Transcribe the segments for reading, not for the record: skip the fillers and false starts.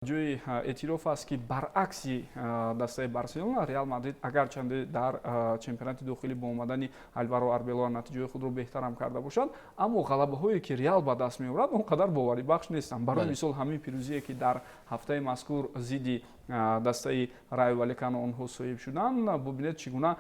Ҷои эътироф аст, ки баръакси дастаи Барселона, Реал Мадрид агарчанде дар чемпионати дохилӣ бо омадани Алваро Арбелоа натиҷаҳои худро беҳтарам карда бошад, аммо ғалабаҳое, ки Реал ба даст меорад, он қадар боварибахш нестанд. Барои мисол, ҳамин пирӯзие, ки дар ҳафтаи мазкур зидди дастаи Райо Валекано онҳо соҳиб шуданд, бубинед, чӣ гуна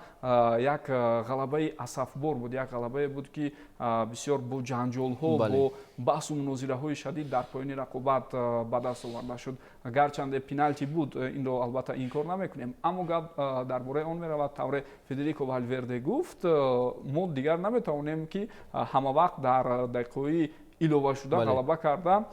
як ғалабаи асафбор буд, як ғалабае буд, ки бисёр бо ҷанҷолҳо, бо баҳсу мунозираҳои шадид дар поёни рақобат ба даст оварда шуд. Гарчанде пеналти буд, инро албатта инкор намекунем, аммо гап дар бораи он меравад, тавре Федерико Валверде гуфт: мо дигар наметавонем, ки ҳама вақт дар дақиқаҳои иловашуда ғалаба карда,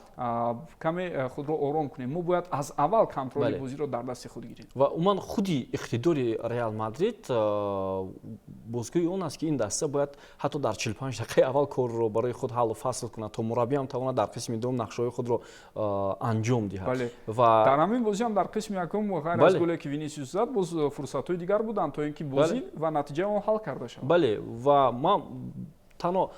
каме худро ором кунем. Мо бояд аз аввал контроли бозиро дар дасти худ гирем. Ва умуман худи иқтидори Реал Мадрид бозгӯи он аст, ки ин даста бояд ҳатто дар 45 дақиқаи аввал корро барои худ ҳаллу фасл кунад, то мураббиам тавонад дар қисми дуюм нақшаҳои худро анҷом диҳад. Ва дар ҳамин бозӣ ҳам дар қисми якум, ғайр аз голе, ки Винисиус зад, боз фурсатҳои дигар буданд, то ин ки бозӣ ва натиҷаи он ҳал карда шавад. Бале, ва ман танҳо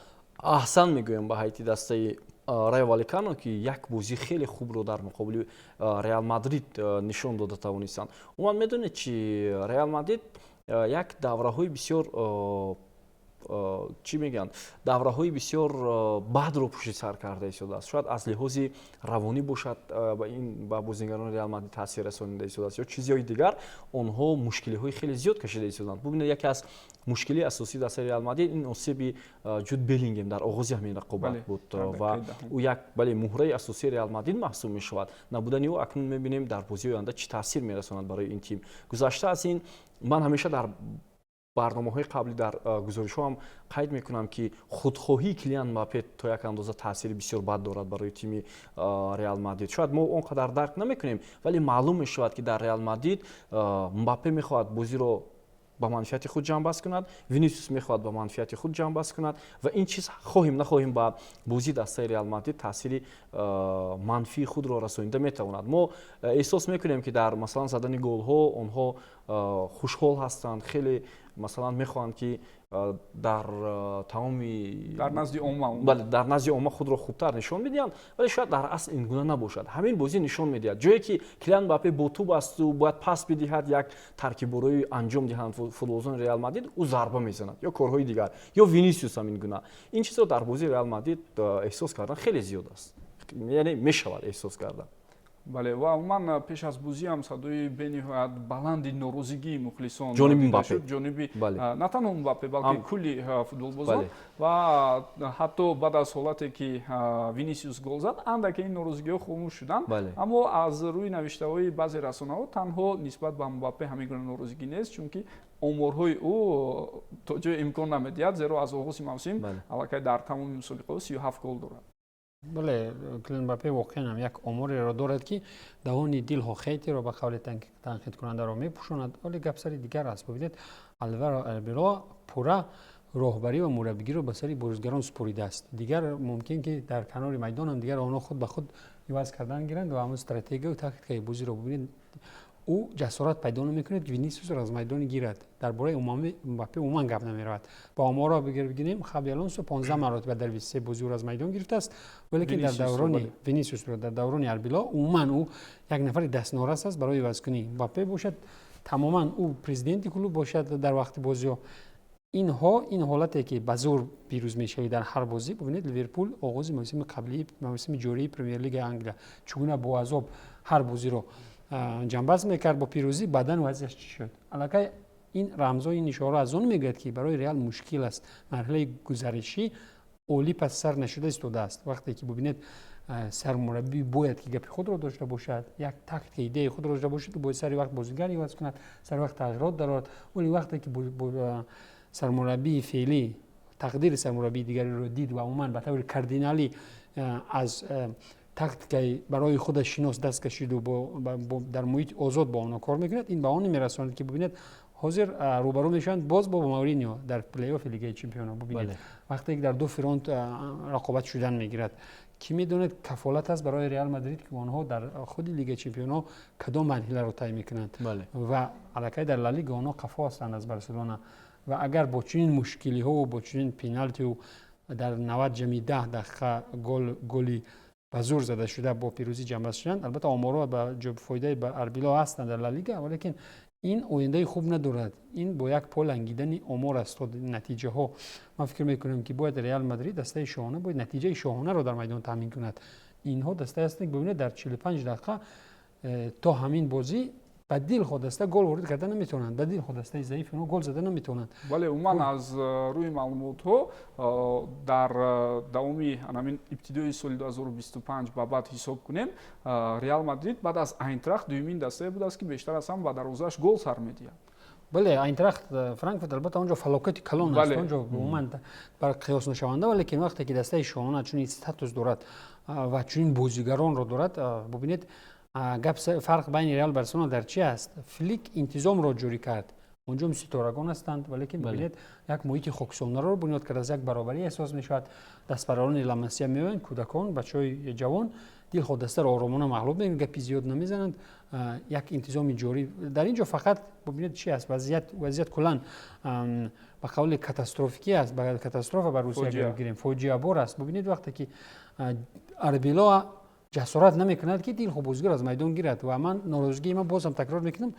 аҳсан мегӯям ба ҳайати дастаи Райо Валекано, ки як бозӣ хеле хубро дар муқобили Реал Мадрид нишон дода тавонистанд. Умуман, медонед чи, Реал Мадрид як давраҳои бисёр, чӣ мегӯянд, давраҳои бисёр бадро пушти сар карда истодааст. Шояд аз лиҳози равонӣ бошад, ба ин ба бозигарони Реал Мадрид таъсир расонида истодааст ё чизҳои дигар, онҳо мушкилиҳои хеле зиёд кашида истоданд. Бубинед, яке аз мушкилии асосии дастаи Реал Мадрид ин осеби Ҷуд Беллингем дар оғози ҳамин рақобат буд ва ӯ як, бале, муҳраи асосии Реал Мадрид маҳсуб мешавад. Набудани ӯ акнун мебинем, дар бозии оянда чӣ таъсир мерасонад барои ин тим. Гузашта аз ин, ман ҳамеша дар барномаҳои қаблӣ, дар гузоришҳо ҳам қайд мекунам, ки худхоҳии Килиан Мбаппе то як андоза таъсири бисёр бад дорад барои тими Реал Мадрид. Шояд мо он қадар дарк намекунем, вале маълум мешавад, ки дар Реал Мадрид Мбаппе мехоҳад бозиро ба манфиати худ ҷамъбаст кунад, Винисиус мехоҳад ба манфиати худ ҷамъбаст кунад ва ин чиз, хоҳем нахоҳем, ба бозии дастаи Реал Мадрид таъсири манфии худро расонида метавонад. Мо эҳсос мекунем, ки дар, масалан, задани голҳо онҳо хушҳол ҳастанд, хеле, масалан, мехоҳанд, ки дар тамоми Дар назди омма. Бале, дар назди омма худро хубтар нишон медиҳанд, вале шояд дар асл ин гуна набошад. Ҳамин бозӣ нишон медиҳад: ҷое ки Килиан Мбаппе бо тӯб асту бояд пас бидиҳад, як таркибборои анҷом диҳанд футболбозони Реал Мадрид, ӯ зарба мезанад ё корҳои дигар, ё Винисиус ҳамин гуна. Ин чизро дар бозии Реал Мадрид эҳсос кардан хеле зиёд аст, яъне мешавад эҳсос кардан. Бале, ва умуман пеш аз бозӣ ҳам садои бениҳоят баланди норозигии мухлисон Ҷониби Мбаппе. Ҷониби на танҳо Мбаппе, балки кулли футболбозон. Ва ҳатто баъд аз ҳолате, ки Винисиус гол зад, андаке ин норозигиҳо хомӯш шуданд. Аммо аз рӯи навиштаҳои баъзе расонаҳо, танҳо нисбат ба Мбаппе ҳамин гуна норозигӣ нест, чунки оморҳои ӯ то ҷое имкон намедиҳад, зеро аз оғози мавсим аллакай дар тамоми мусобиқаҳо 37 гол дорад. Бале, Килиан Мбаппе воқеан ҳам як омореро дорад, ки даҳони дилҳо хейтиро, ба қавли танқидкунандаро, мепӯшонад. Вале гап сари дигар аст. Бубинед, Алваро Арбелоа пурра роҳбарӣ ва мураббигиро ба сари бозигарон супоридааст. Дигар мумкин, ки дар канори майдонам дигар онҳо худ ба худ иваз кардан гиранд ва ҳамон стратегияу тактикаи бозиро. Бубинед, ӯ ҷасорат пайдо намекунад, ки Винисиусро аз майдон гирад. Дар бораи Мбаппе умуман гап намеравад. Ба оморро бигирем, Хаби Алонсо 15 маротиба дар 23 бозӣ ӯро аз майдон гирифтааст, валекин дар даврони Винисиусро, дар даврони Арбелоа умуман ӯ як нафари дастнорас аст барои ивазкунӣ. Мбаппе бошад, тамоман ӯ президенти клуб бошад дар вақти бозиҳо. Инҳо ин ҳолате, ки ба зур пирӯз мешавӣ дар ҳар бозӣ. Бубинед, Ливерпул оғози мавсими қаблии, мавсими ҷории Премер-лигаи Англия, чӣ гуна бо азоб ҳар бозиро ҷамъбаст мекард бо пирӯзӣ. Баъдан вазъияш чӣ шуд? Аллакай ин рамзо, ин ишора аз он мегӯяд, ки барои Реал мушкил аст. Марҳилаи гузаришӣ олӣ пас сар нашуда истодааст. Вақте ки, бубинед, сармураббӣ бояд ки гапи худро дошта бошад, як тактика, идеяи худро дошта бошад, бояд сари вақт бозигар иваз кунад, сари вақт тағйирот дарорад. Вале вақте ки сармураббии феълӣ тақдири сармураббии дигареро дид ва умуман ба таври кардиналӣ аз тактикаи барои худаш шинос даст кашиду дар муҳити озод бо онҳо кор мекунад, ин ба он мерасонад, ки, бубинед, ҳозир рӯбарӯ мешаванд боз бо Мауриньо дар плейофи Лигаи чемпионо. Бубинед, вақте ки дар ду фронт рақобат шудан мегирад, кӣ медонад, кафолат аст барои Реал Мадрид, ки онҳо дар худи Лигаи чемпионҳо кадом марҳиларо тай мекунанд? Ва аллакай дар Ла Лига онҳо қафо ҳастанд аз Барселона. Ва агар бо чунин мушкилиҳову бо чунин пеналтиу дар 90+10 дақиқа голи Ба зур зада шуда бо пирӯзӣ ҷамъбаст шуданд. Албатта, оморҳо ба фоидаи ба Арбелоа ҳастанд дар Ла Лига, валекин ин ояндаи хуб надорад. Ин бо як по лангидани омор аст то натиҷаҳо. Ман фикр мекунам, ки бояд Реал Мадрид, дастаи шоҳона, бояд натиҷаи шоҳонаро дар майдон таъмин кунад. Инҳо дастае ҳастанд, ки, бибинед, дар 45 дақиқа то ҳамин бозӣ ба дилхоҳ даста гол ворид карда наметавонанд. Ба дилхоҳ дастаи заиф инҳо гол зада наметавонанд. Бале, умуман аз рӯи маълумотҳо дар давоми ҳамин ибтидои соли 2025 ба баъд ҳисоб кунем, Реал Мадрид баъд аз Айнтрахт дуюмин дастае будааст, ки бештар аз ҳама ба дарвозааш гол сар медиҳад. Бале, Айнтрахт Франкфурт, албатта, он ҷо фалокати калон аст, он ҷо умуман бар қиёс нашаванда, валекин вақте ки дастаи шоҳона чунин статус дорад ва чунин бозигаронро дорад, бубинед, гап, фарқ байни Реал, Барселона дар чи аст? Флик интизомро ҷорӣ кард. Онҷо ситорагон ҳастанд, валекин, бибинед, як муҳити хоксонаро бунёд кардааст, як баробарӣ эҳсос мешавад. Дастпарарони Ла Масия меоянд, кӯдакон, бачаҳои ҷавон дилхоҳ дастаро оромона мағлуб мекунанд, гапи зиёд намезананд, як интизоми ҷорӣ. Дар ин ҷо фақат, бубинед, чи аст вазъият. Куллан ба қавли катастрофикӣ аст, ба катастрофа ба Русия гирем, фоҷиабор аст. Бубинед, вақте ки Арбелоа ҷасорат намекунад, ки дилхоҳ бозигар аз майдон гирад. Ва ман норозигии ман бозам такрор мекунам: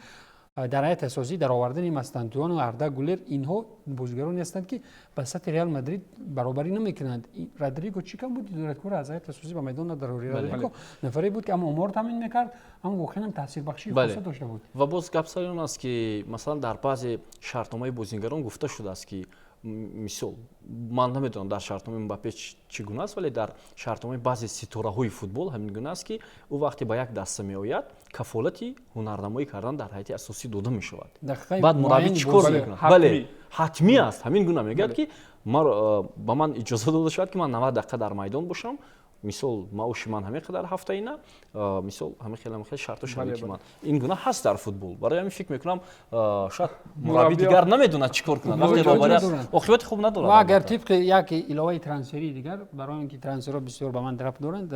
дар ҳайати асосӣ дар овардани Мастантуоно, Арда Гулер. Инҳо бозигароне ҳастанд, ки ба сатҳи Реал Мадрид баробарӣ намекунанд. Родриго чӣ кам буд дорад, кура аз ҳайати асосӣ ба майдон надарорӣ? Родриго нафаре буд, ки ҳам омор таъмин мекард, ҳам воқеан ҳам таъсирбахшии хоса дошта буд. Ва боз гап сари он аст, ки масалан дар баъзе шартномаи бозигарон гуфта шудааст, ки мисол, ман намедонам, дар шартномаи Мбаппе чӣ гуна аст, вале дар шартномаи баъзе ситораҳои футбол ҳамин гуна аст, ки ӯ вақте ба як даста меояд, кафолати ҳунарнамоӣ кардан дар ҳайати асосӣ дода мешавад. Баъд мураббӣ чӣ кор мекунад? Бале, ҳатмӣ аст. Ҳамин гуна мегӯяд, ки ба ман иҷоза дода шавад, ки ман 90 дақиқа дар майдон бошам. Мисол, маоши ман ҳамин қадар ҳафтаина, мисол, ҳамин хел, ҳамин хел шарту шароити ман ин гуна ҳаст дар футбол. Барои ҳамин фикр мекунам, шояд мураббӣ дигар намедонад, чӣ кор кунад. Вақте роҳбарӣ оқибати хуб надорад. Ва агар тибқи як иловаи трансферии дигар, барои он ки трансферҳо бисёр ба ман рабт доранд,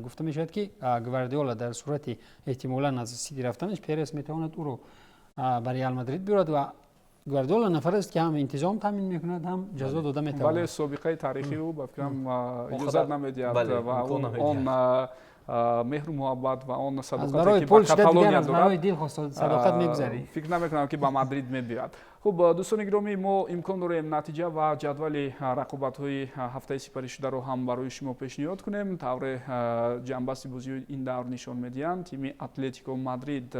гуфта мешавад, ки Гвардиола дар сурати эҳтимолан аз Сити рафтанаш, Перес метавонад ӯро ба Реал Мадрид биёрад. Ва Гвардиола нафар аст, ки ҳам интизом таъмин мекунад, ҳам ҷазо дода метавонад. Бале, собиқаи таърихии ӯ, ба фикрам, иҷозат намедиҳад ва он меҳру муҳаббат ва он садоқате, ки ба Каталония дорад, садоқат мегузарӣ. Фикр намекунам, ки ба Мадрид мебиёяд. Хуб, дӯстони гиромӣ, мо имкон дорем натиҷа ва ҷадвали рақобатҳои ҳафтаи сипаришударо ҳам барои шумо пешниҳод кунем. Тавре ҷамъбасти бозиҳои ин давр нишон медиҳанд, тими Атлетико Мадрид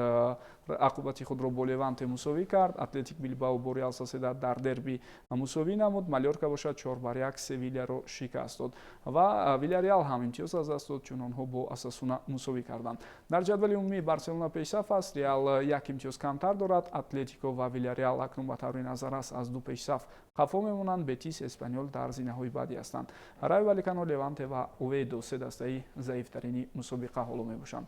рақобати худро бо Леванте мусовӣ кард, Атлетик Билбао бо Реал Соседад дар дерби мусовӣ намуд, Малёрка бошад 4-1 Севилияро шикаст дод ва Вилареал ҳам имтиёз аз даст дод, чун онҳо бо Осасуна мусовӣ карданд. Дар ҷадвали умумӣ Барселона пешсаф аст, Реал як имтиёз камтар дорад. Атлетико ва Вилареал акнун ба таври назар аст аз ду пешсаф қафо мемонанд. Бетис, Эспанёл дар зинаҳои баъдӣ ҳастанд. Райо Валикано, Леванте ва Оведо се дастаи заифтарини мусобиқа ҳоло мебошанд.